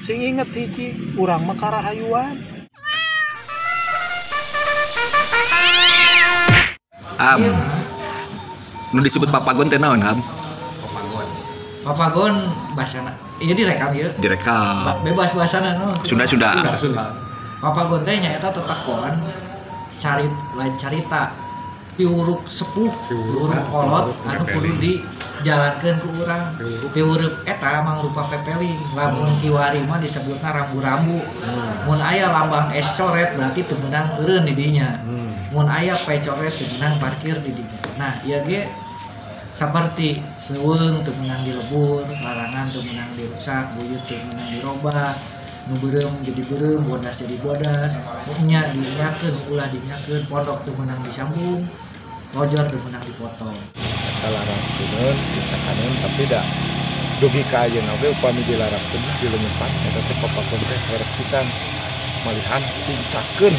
Sing inget hiji, urang mah karahayuan. Am. Nu disebut papagon teh naon, Am? Papagon. Papagon bahasana. Iya direkam ieu. Direkam. Bebas bahasana no. Sudah. Papagon teh nyaeta tetekon carit lain carita. Piwuruk sepuh, piwuruk kolot anu kudu dijalankeun ku urang. Piwuruk eta mangrupa pepeling, lamun kiwari mah disebutna rambu-rambu. Mun aya lambang es coret berarti teu meunang eureun di dinya. Mun aya P coret teu meunang parkir di dinya. Nah, ieu ge saperti leuweung teu meunang dilebur, larangan teu meunang dirusak, buyut teu meunang dirobah, nu beureum jadi beureum, bodas jadi bodas, nya dinyakeun ulah dinyakeun, pondok teu meunang disambung, lojor teu meunang dipotong. Eta larangkeun ditekaneun tapi da dugi ka ayeuna oge upami dilarangkeun dileunyepan eta teh papagon teh leres pisan malihan tincakeun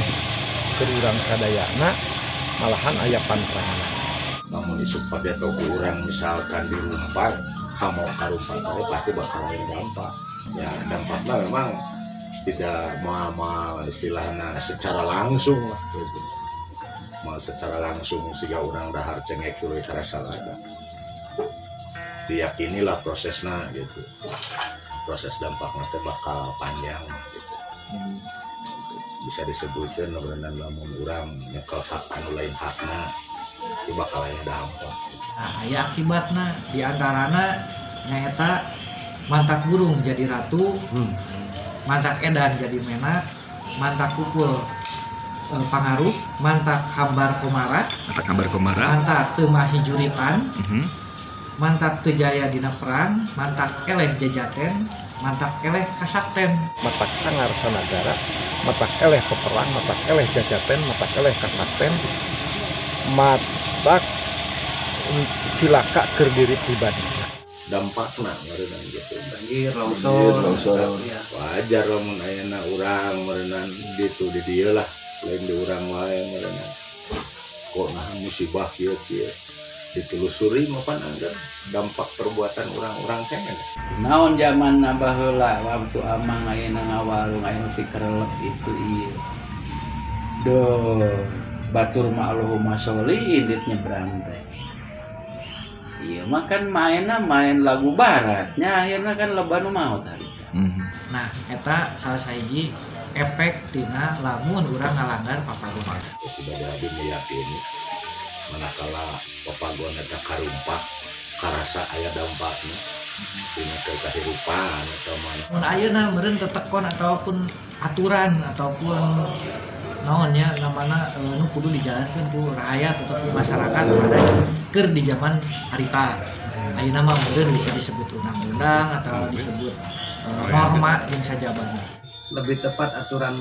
keur urang sadayana malahan aya pantangan. Namun isuk pada ku urang misalkan dirumpat kamu karumpat teh pasti bakal aya dampak. Ya dampaknya memang tidak mau istilahnya secara langsung lah gitu. Mau secara langsung siga urang dahar cengek tuluy karasa lada. Diyakinilah prosesnya gitu. Proses dampaknya teh bakal panjang gitu. Bisa disebutkan berenang lamun urang nyekel hak anu lain hakna itu bakal aya dampak. Nah, aya akibatna di antarana nyaeta mantak burung jadi ratu, mantak edan jadi menak, mantak kukul pangaruh, mantak hambar komara, mantak teu mahi juritan, mantak teu jaya dina perang, mantak eleh jajaten, mantak eleh kasakten, mantak sangar sanagara, mantak eleh peperang, mantak eleh jajaten, mantak eleh kasakten, matak cilaka keur diri pribadi. Dampakna meureunang gitu. Banjir, longsor. Ya. Wajar lamun ayeuna urang meureunang ditu di dieu lah, lain di urang wae meureunang. Kok nah musibah kieu kieu ditelusuri mah pan anggar dampak perbuatan urang-urang keneh. Naon zaman baheula waktu amang ayeuna ngawarung aya nu tikerelep itu ieu. Duh, batur mah Allahumma sholli indit nyebrang teh. Iya mah kan mainna main lagu baratnya akhirnya kan loba nu maot harita. Nah, eta salah sahiji efek tina lamun urang ngalanggar papagon. Tidak ada meyakini manakala papagon eta karumpak karasa aya dampakna dina kehidupan atau mana. Mun ayeuna meureun tetekon ataupun aturan ataupun naon nya namana nu kudu dijalankeun ku rakyat atau ku masyarakat pada keur di zaman harita. Ayeuna mah meureun bisa disebut undang-undang atau disebut norma jeung sajabana. Lebih tepat aturan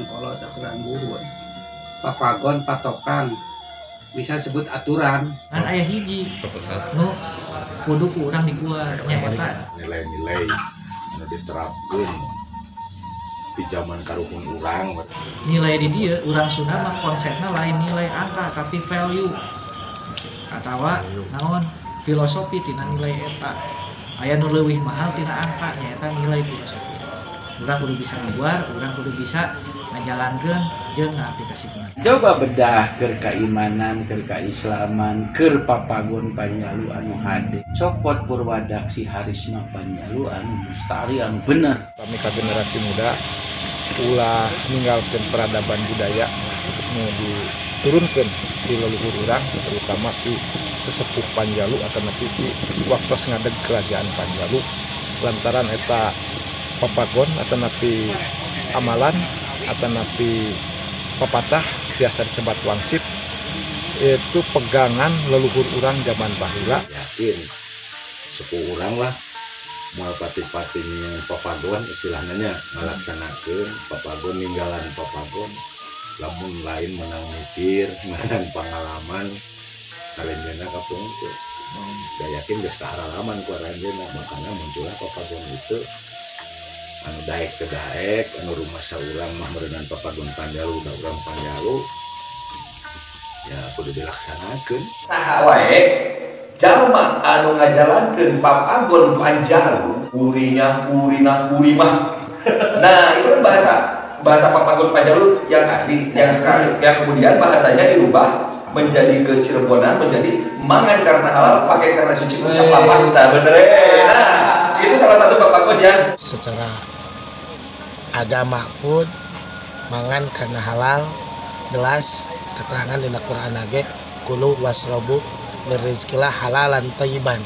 kolot, aturan buhun. Papagon, patokan bisa sebut aturan. Kan aya hiji nu kudu ku urang diguar nyaeta nilai-nilai anu diterapkeun di zaman karuhun urang. Nilai di dieu urang Sunda mah konsepna lain nilai angka tapi value atawa naon filosofi tina nilai eta. Aya nu leuwih mahal tina angka nyaeta nilai filosofi. Urang kudu bisa ngaguar, urang kudu bisa ngajalankeun jeung ngaaplikasikeun. Coba bedah keur kaimanan, keur kaislaman, keur papagon Panjalu anu hade. Copot purwadaksi harisma Panjalu anu mustari anu bener. Kami ka generasi muda ulah ninggalkeun peradaban budaya nu diturunkeun di leluhur urang terutama di sesepuh Panjalu atau nepi di waktos ngadeg kerajaan Panjalu lantaran eta papagon atau napi amalan atau napi pepatah biasa disebat wangsit itu pegangan leluhur urang zaman baheula. Yakin sepuh urang lah moal pati-pati papagon istilahnya ngalaksanakeun papagon ninggalan papagon lamun lain menang mikir menang pengalaman aranjeunna kapungkur. Da yakin geus kaalaman ku aranjeunna makana muncullah papagon itu anu daek teu daek anu rumasa urang mah meureunnan papagon Panjalu da urang Panjalu ya kudu dilaksanakeun. Saha wae jalma anu ngajalankeun papagon Panjalu urinya urina urimah. Nah, itu kan bahasa bahasa Papagon Panjalu yang asli, yang sekarang, yang kemudian bahasanya dirubah menjadi ke Cirebonan, menjadi mangan karena halal, pakai karena suci, ucap lampah sabenernya. Nah, itu salah satu Papagon yang secara agama pun mangan karena halal jelas keterangan di Quran age kulu wasrobu berizkilah halalan thayyiban,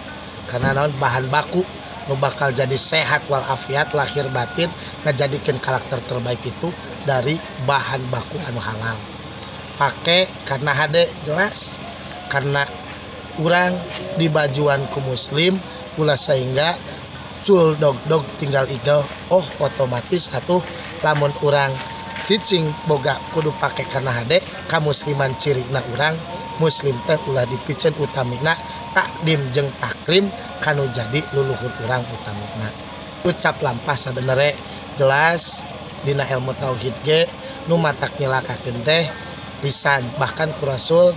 karena naon bahan baku nu bakal jadi sehat walafiat lahir batin ngajadikeun karakter terbaik itu dari bahan baku anu halal. Pakai karena hade jelas karena urang dibajuan ku muslim ulah sehingga cul dog dog tinggal igel. Oh, otomatis atuh lamun urang cicing boga kudu pake karena hade kamusliman, cirina urang muslim teh ulah dipicen, utamina takdim jeung takrim kanu jadi luluhur urang, utamina ucap lampah sabenernya. Jelas dina ilmu tauhid ge nu matak nyelakakeun teh lisan, bahkan ku Rasul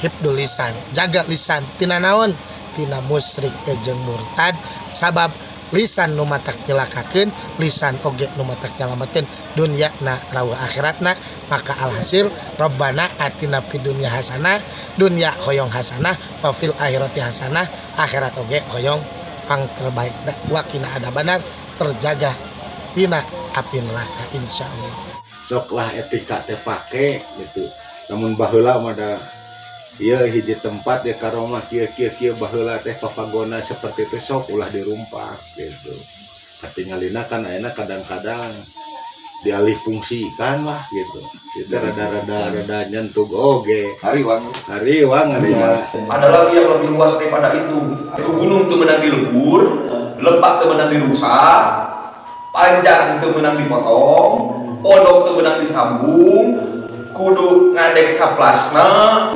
hibdul lisan, jaga lisan tina naon, tina musyrik jeung murtad, sabab lisan nu matak nyelakakeun, lisan oge nu matak nyalametkeun dunya na rawuh akhiratna. Maka alhasil Rabbana atina fid dunya hasanah, dunya hoyong hasanah, wa fil akhirati hasanah, akhirat oge hoyong pang terbaik, wa qina adzabannar, terjaga tina api neraka insyaallah. Sok lah etika teh pake gitu. Namun baheula mah da ieu hiji tempat ya karomah kieu kieu kieu, baheula teh papagona seperti itu, sok ulah dirumpak gitu. Katingalina kan ayeuna kadang-kadang dialih fungsikan lah gitu. Itu rada-rada rada nyentuh oge. Hariwang. Hariwang ada. Ada lagi yang lebih luas daripada itu. Itu gunung teu meunang dilebur, lepak teu meunang dirusak, panjang teu meunang dipotong, pondok teu meunang disambung, kudu ngadek saplasna,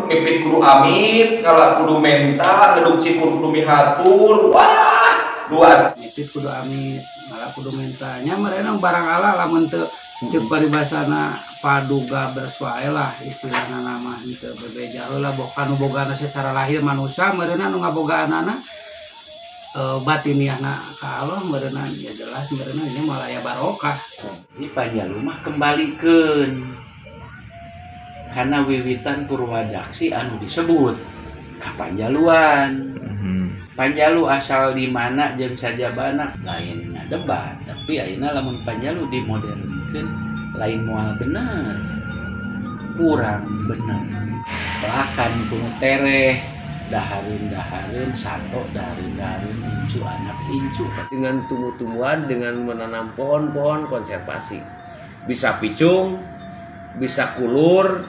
ngipit kudu amit, ngala kudu menta, ngeduk cikur kudu mihatur. Wah, luas. Ngipit kudu amit, ngala kudu menta. Nya meureun barang ala lamun teu ceuk paribasana paduga berswae lah istilahna nama teu bebeja heula boh kanu bogana secara lahir manusia meureunna nu ngabogaanana batiniahna ka Allah meureunna ya jelas meureunna ini malah aya barokah. Ini Panjalu mah kembalikeun karena wiwitan Purwadaksi anu disebut kapanjaluan. Panjalu asal di mana jeung sajabana lain debat, tapi ayeuna lamun Panjalu dimodernkeun lain moal bener, kurang bener. Pelakan kuno tereh, dahareun-dahareun sato, dahareun-dahareun incu anak incu. Dengan tumbuh-tumbuhan, dengan menanam pohon-pohon konservasi. Bisa picung, bisa kulur,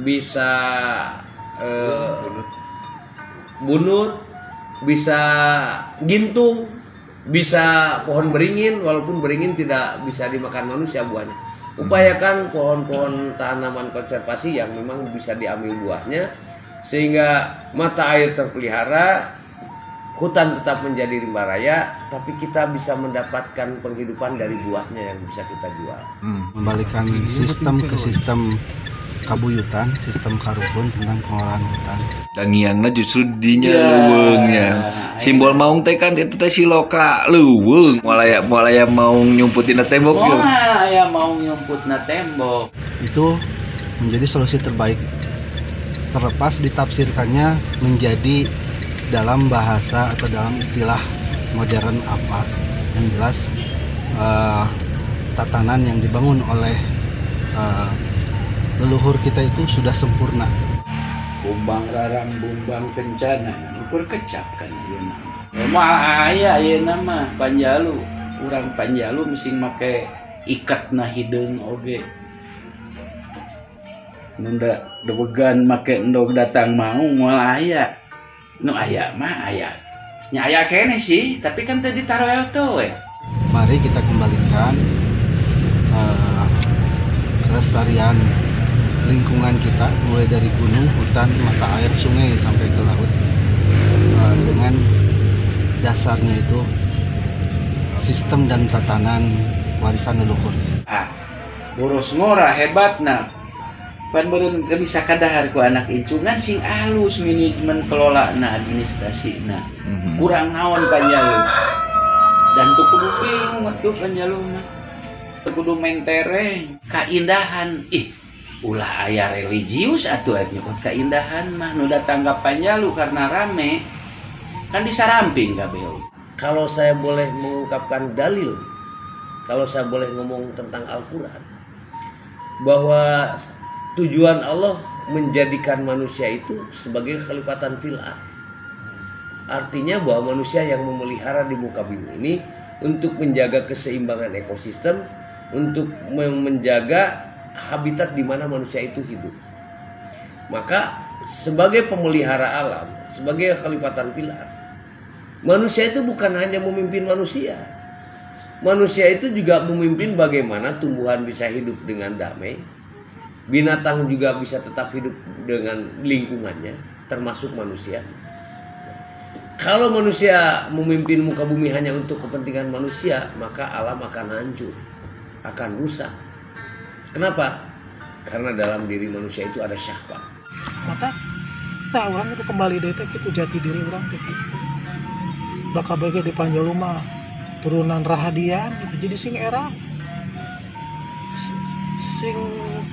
bisa bunut, bisa gintung, bisa pohon beringin, walaupun beringin tidak bisa dimakan manusia buahnya. Upayakan pohon-pohon tanaman konservasi yang memang bisa diambil buahnya, sehingga mata air terpelihara, hutan tetap menjadi rimba raya, tapi kita bisa mendapatkan penghidupan dari buahnya yang bisa kita jual. Membalikan sistem ke sistem kabuyutan, sistem karuhun tentang pengolahan hutan. Dangiangna justru dinya ya, leuweungnya. Simbol maung teh kan itu teh siloka leuweung. Moal aya maung nyumputina tembok. Moal aya maung nyumputna tembok. Itu menjadi solusi terbaik. Terlepas ditafsirkannya menjadi dalam bahasa atau dalam istilah modern apa, yang jelas tatanan yang dibangun oleh leluhur kita itu sudah sempurna. Bumbang rarang bumbang kencana, ukur kecap kan ayeuna. Moal aya ayeuna mah Panjalu, urang Panjalu mesti make ikatna hideung oge. Nunda dewegan make endog datang mau moal aya. Nu aya mah aya. Nya aya keneh sih, tapi kan teu ditaroel teu we. Mari kita kembalikan kelestarian lingkungan kita, mulai dari gunung, hutan, mata air, sungai sampai ke laut, dengan dasarnya itu sistem dan tatanan warisan leluhur. Ah, boros ngora hebatna. Pan beureun bisa kadahar ku anak incungan sing alus manajemen kelolana administrasina. Kurang naon Panjalu. Dan tuh kudu bingung atuh Panjalu mah. Kudu mentereng kaindahan, ih ulah aya religius atuh rek nyebut kaindahan mah nu datang ka Panjalu karena rame kan disaramping kabeh. Kalau saya boleh mengungkapkan dalil, kalau saya boleh ngomong tentang Al-Quran, bahwa tujuan Allah menjadikan manusia itu sebagai khalifatan fil ardh. Artinya bahwa manusia yang memelihara di muka bumi ini untuk menjaga keseimbangan ekosistem, untuk menjaga habitat di mana manusia itu hidup. Maka sebagai pemelihara alam, sebagai khalifatan fil ardh, manusia itu bukan hanya memimpin manusia. Manusia itu juga memimpin bagaimana tumbuhan bisa hidup dengan damai, binatang juga bisa tetap hidup dengan lingkungannya, termasuk manusia. Kalau manusia memimpin muka bumi hanya untuk kepentingan manusia, maka alam akan hancur, akan rusak. Kenapa? Karena dalam diri manusia itu ada syahwat. Maka tah urang itu kembali deui teh kitu jati diri urang teh kitu. Bakal bege di Panjalu mah turunan Rahadian gitu. Jadi sing era sing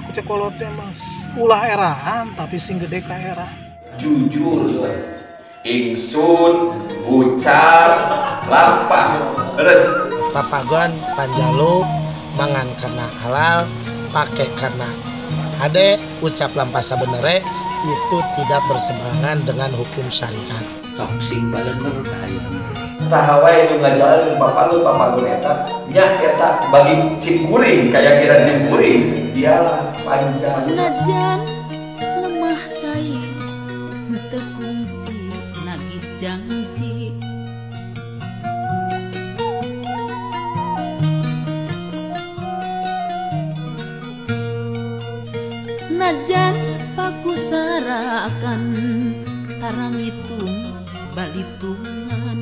kucekolot teh mah ulah erahan tapi sing gede ka era. Jujur, ingsun, ucap, lampah, terus. Papagon Panjalu mangan karena halal, pakai karena hade, ucap lampah sabenere itu tidak berseberangan dengan hukum syariat. Sok sing balener ka hayam. Saha wae nu ngajalan papagon papagon eta nya eta bagi cimkuring kaya kira simkuring dialah Panjalu. Najan lemah cai teu kungsi nagih janji. Najan pakusarakan tarang hitung balitungan.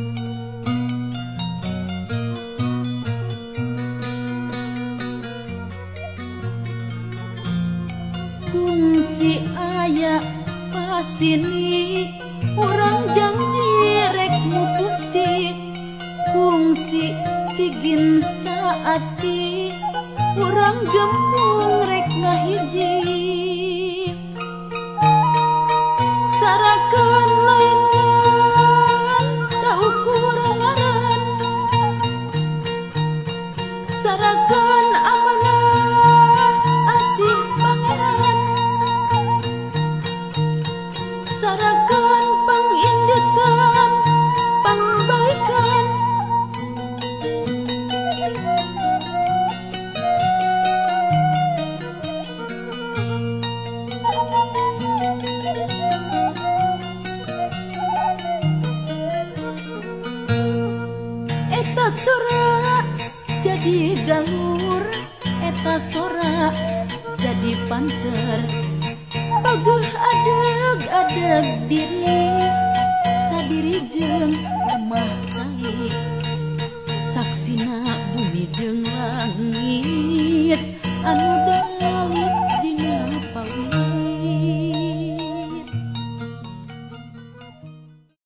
Kungsi aya pasini urang janji rek mupusti. Kungsi pigin saati urang gempung rek ngahiji. Sarakan laingan saukur ngaran, sarakan amanah asih pangeran, sarakan pangindetan pangbaikan. Eta sora jadi galur, eta sora jadi pancer. Pageuh adeg-adeg diri, sadiri jeung lemah cai. Saksina bumi jeung langit anu